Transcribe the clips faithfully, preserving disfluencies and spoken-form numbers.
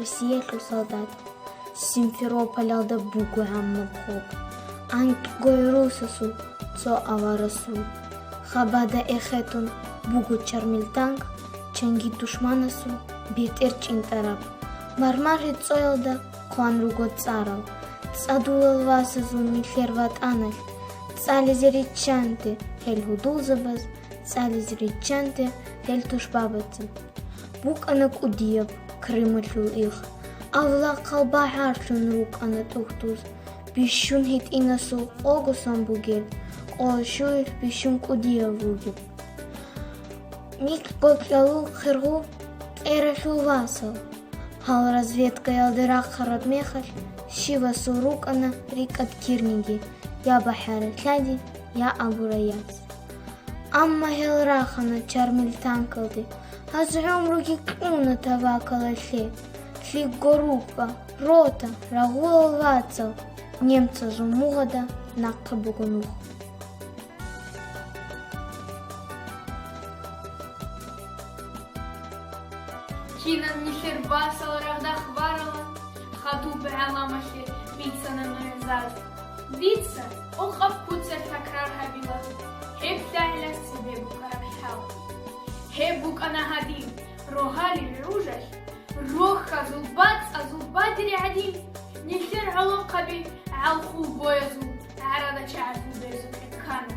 Россиялъул солдат. Симферополалда буго гӀаммаб хоб. Анкьго гӀурусасул цо аварасул. Хабада эхетун буго чармил танк, чанги тушманасул бетӀер чӀинтӀараб. Мармар гьецӀоялда хъван руго цӀарал. ЦӀадулал васазул нилъер ватӀаналъ цӀализе риччанте гьел гьудулзабаз, цӀализе риччанте гьел тушбабаца. БукӀана кӀудияб Крымалъул их, авлахъал багьарлъун рукӀана тӀухьдуз, бищун гьитӀинасул къого сон бугел, къоло щуялъ бищун кӀудияв вугеб. МикӀ гокьалул хиргъу кьералъул васал. Гьал разведкаялде рахъараб мехалъ, щивасул рукӀана рикӀкӀад кирниги, я бахӀаралъади, я абурай яц. Амма гьел рахана чармил танкалде, гьаз гӀумруги кьуна тавакалалъе. ЛъикӀго рукӀа, рота, рагъулал вацал, немцазул мугъада нахъа буго нух. Кинан нилъер васал рагъда хваралан, хадуб гӀаламалъе бицана нуж гӀезаз. Дица къокъаб куцалъ такрар гьабила гьеб лъагӀелас цебе букӀараб хӀал. Гьеб букӀана гьадин, рогьалил гӀужалъ, рохьазул бацӀазул бадри гӀадин, нилъер гӀолохъаби гӀалхул боязул гӀарада чагӀазул берзукъе ккана.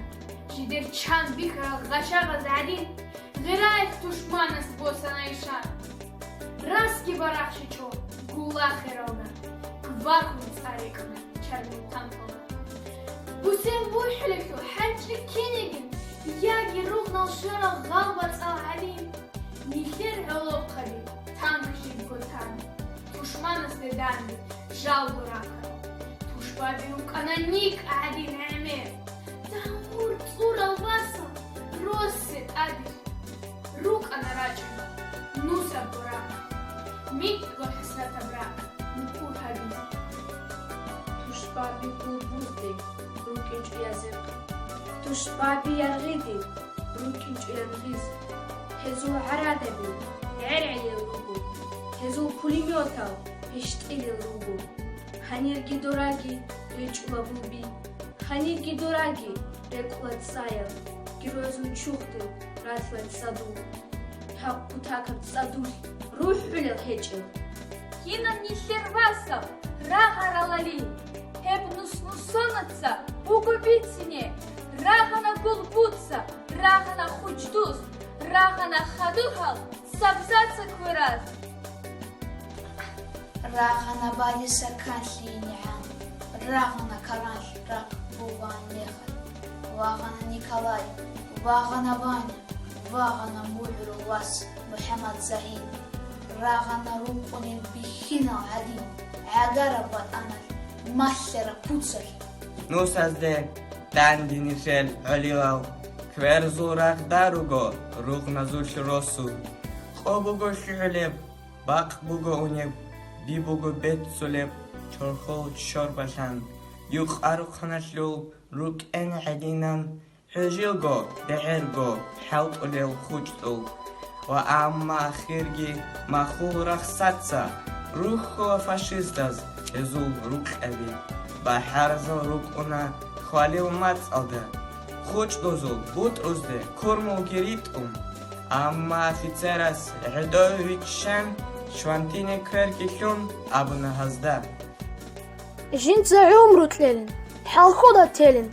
Жидер чан бихьарал гъачагъаз гӀадин, гъираялъ тушманас босана ишан. Расги барахщичӀо гулахиралда, квахун цӀарикӀна чармил танкалда. Бусен бухӀулелъул хӀанчӀи кинигин, яги ругънал щварал гъалбацӀал гӀадин, нилъер гӀолохъаби танк жибго тана, тушманасде данде жалго рахъана. Тушбаби рукӀана никӀ гӀадин гӀемер. Дагьмур цӀурал васал россе тӀаде рукӀана рачӀун нусабго рахъ, микьго хӀасратаб рахъ мукӀур гьабизе. Тушбаби гьурбузде рукӀинчӀо язихъ, тушбаби яргъиде рукӀинчӀо янгъиз. Гьезул гӀарадаби гӀергӀелел руго, гьезул пулеметал гьищтӀилел руго. Гьанирги дораги речӀула булби. Гьанибги дораги рекӀула цӀаял, геройзул чурхдул ратла цӀадул. Гьаб кутакаб цӀадулъ рухӀулел гьечӀел. Кинан нилъер васал рагъаралали, гьеб нус-нусонаца буго бицине, рагъана гулбуца, рагъана хучдуз, рагъана хадугьал сабзаца квераз. Рагъана Балиса канлъи нигӀан, рагъана Каранлъ рахъ бубан мехалъ, вагъана Николай, вагъана Ваня, вагъана мугӀрул вас МухӀаммад Загьид, рагъана рукъунел бихьинал гӀадин, гӀагараб ватӀаналъ малъараб куцалъ. Нусазде данде нилъел гӀолилал, кверзул рагъда руго ругъназулъ росу. Къо буго лъугӀулеб, бакъ буго унеб, би буго беццулеб, чорхол чорбалъан, юкъа рухъаналъул рукӀен гӀединан, хӀужилго, бегӀерго хӀалтӀулел хучтӀул. Ва амма ахирги махул рахсаца рухьула фашистаз гьезул рукьаби. БахӀарзал рукӀуна хвалил мацӀалда, хучтӀузул бутӀрузде курмулги ритӀун. Амма офицерас гӀодов виччан, швантине кверги лъун абуна гьазда: Жинца гӀумру кьелин, хӀалхуда телин,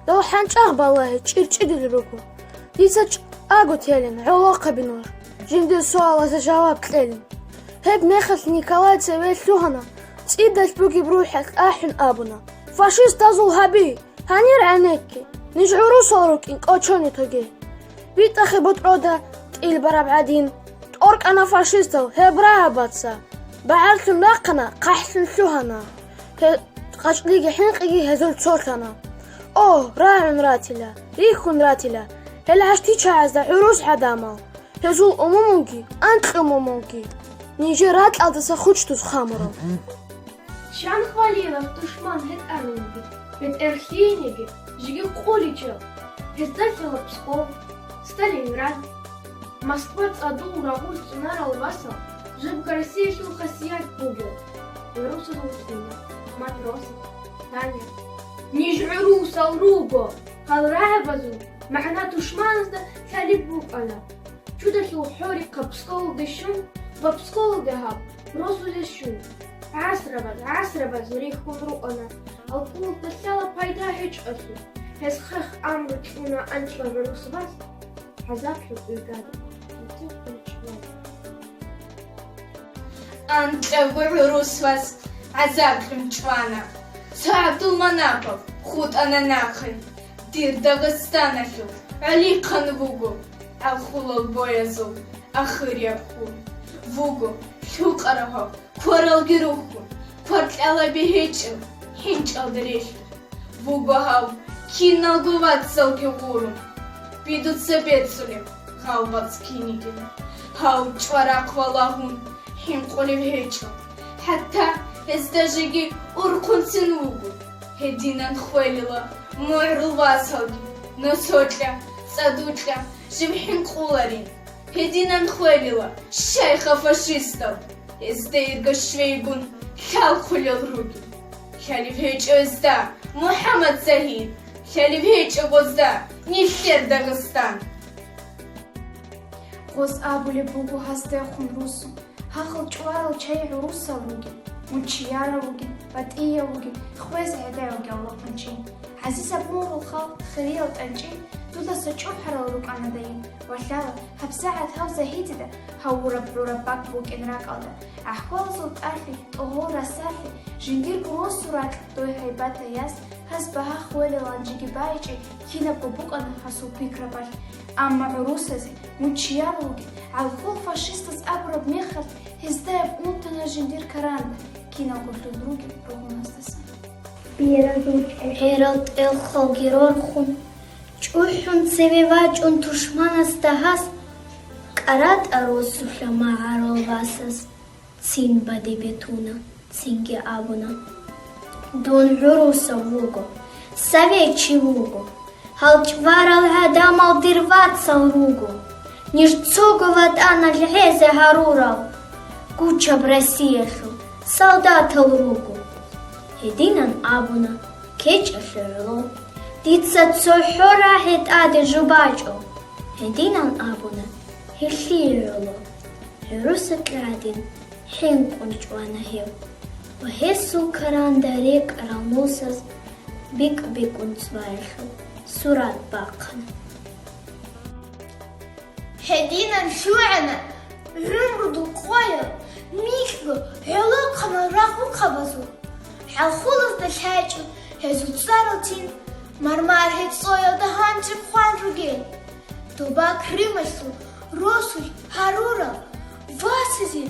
дов хӀанчӀагъ балагьи чӀирчӀидил руго. Дица чӀаго телин, гӀолохъаби нуж, жиндир суалазда жаваб кьелин. Гьеб мехалъ Николай цеве лъугьана, цӀидалъ бугеб рухӀалъ ахӀун абуна: Фашистазул гьаби! Гьанир гӀенекке, ниж гӀурусал рукӀин кӀочони тоге. БитӀахъе ботӀрода тӀил бараб гӀадин, тӀоркӀана фашистал гьеб рагьабаца. БагӀарлъун рахъана, хъахӀлъун лъугьана. Гьел къачӀлиги хӀинкъиги гьезул цолъана. О, рагӀун ратила, рихьун ратила, гьел гӀащтичагӀазда гӀурус гӀадамал! Гьезул умумулги, анкьумумулги нижер ракьалдаса хучдуз хъамурал. Чан хвалилав тушман гьетӀанунги, бетӀер лъиениги, жиги къуличел, гьезда лъала Псков, Сталинград, Москва цӀадул рагъулъ цӀунарал васал, жибго Россиялъул хасият буго. гӀурусаз вукӀина, матросаз, танер. Ниж гӀурусал руго, гьал рагӀабазул магӀна тушманазда лъалеб букӀана. Чудалъул хӀорихъаб псколалде щун ва псколалде гьаб росулъе щун. ГӀасрабаз, гӀасрабаз рихьун рукӀана, алкугьалда лъала пайда гьечӀолъи. Гьез хех амру кьуна анкьа гӀурус вас, гӀазаблъун иргаде, анкьа гӀурус вас гӀазаблъун чӀвана. Цо ГӀабдулманапов хутӀана нахъе. Дир Дагъистаналъул гӀолихъан вуго, гӀалхулал боязул ахирияб хур. Вуго лъукъарав гьав, кваралги рухьун, кваркьалаби гьечӀев, хӀинчӀалда релълъун. Вуго гьав киналго вацалги гъурун, бидуца бецулеб гъалбацӀ кинигин. Гьав чӀварахъ валагьун хӀинкъулев гьечӀо, хӀатта гьезда жеги урхъунцин вуго. Гьединан хвелила мугӀрул васалги, носокьа, цӀадукьа жив хӀинкъуларин. Гьединан хвелила щайха фашистал, гьезда ирга щвейгун лъалхъулел ругел. Лъалеб гьечӀо гьезда МухӀаммад Загьир, лъалеб гьечӀо гъозда нилъер Дагъистан. Гъоз абулеб буго гьаздехун русу, гьахъал чӀварал чай гӀурусал ругел, мучияра вугел, батӀия вугел, хвез гӀедая вугел вахъун чи. ГӀазизаб мугӀрул халкъ, хириял тӀанчӀи, дудаса чӀухӀарал рукӀана дайин, валъала, гьабсагӀат гьав Загьидида гьавураб гӀураб бакӀ букӀин ракӀалда, гӀахьвалазул тӀалъи, тӀогьол расалъи, жиндирго росу ракь дой гьайбатда яс, гьаз багьа хвелилан жеги байичӀей кинабго букӀана гьасул пикрабалъ. Амма гӀурусазе, мучияр вугин, гӀалхул фашистаз абураб мехалъ, гьездаяб унтана жиндир каранда, киналго лъун ругел ругъуназдасан. ГӀерал тӀелхалги рорхун, чӀухӀун цеве вачӀун тушманасда гьас, кӀаратӀа росулъа магӀарул васас цин бадибе туна, цинги абуна: «Дун гӀурусав вуго, советчи вуго, гьал чӀварал гӀадамал дир вацал руго, ниж цого ватӀаналъ гӀезе гьарурал, гучаб Россиялъул солдатал руго». Гьединан абуна кечӀалъе гӀоло: «Дица цохӀо рагӀи тӀаде жубачӀо». Гьединан абуна гьелъие гӀоло. ГӀурусакьа гӀадин хӀинкъун чӀвана гьев ва гьесул каранда рекӀарал мусаз бикӀ-бикӀун цваялъул сурат бахъана. Гьединан лъугӀана гӀумрудул къоял, микьго гӀолохъанал рахъухъабазул. ХӀалхулазда лъачӀун гьезул цӀарал тин, мармар гьецӀоялда гьанже хъван ругел. Доба Крымалъул росулъ гьарурал, васазе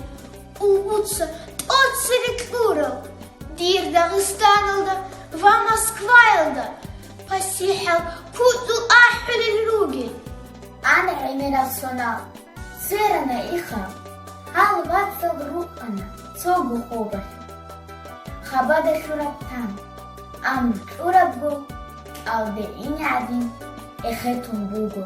улбуца тӀоцере кьурал, дир Дагъистаналда ва Москваялда пасихӀал куцӀул ахӀулел ругел. Ана гӀемерал сонал, церана ихал, гьал вацал рукӀана цого хобалъ. Хабада лъураб тан, амру кьурабго, кӀалде ине гӀадин эхетун буго.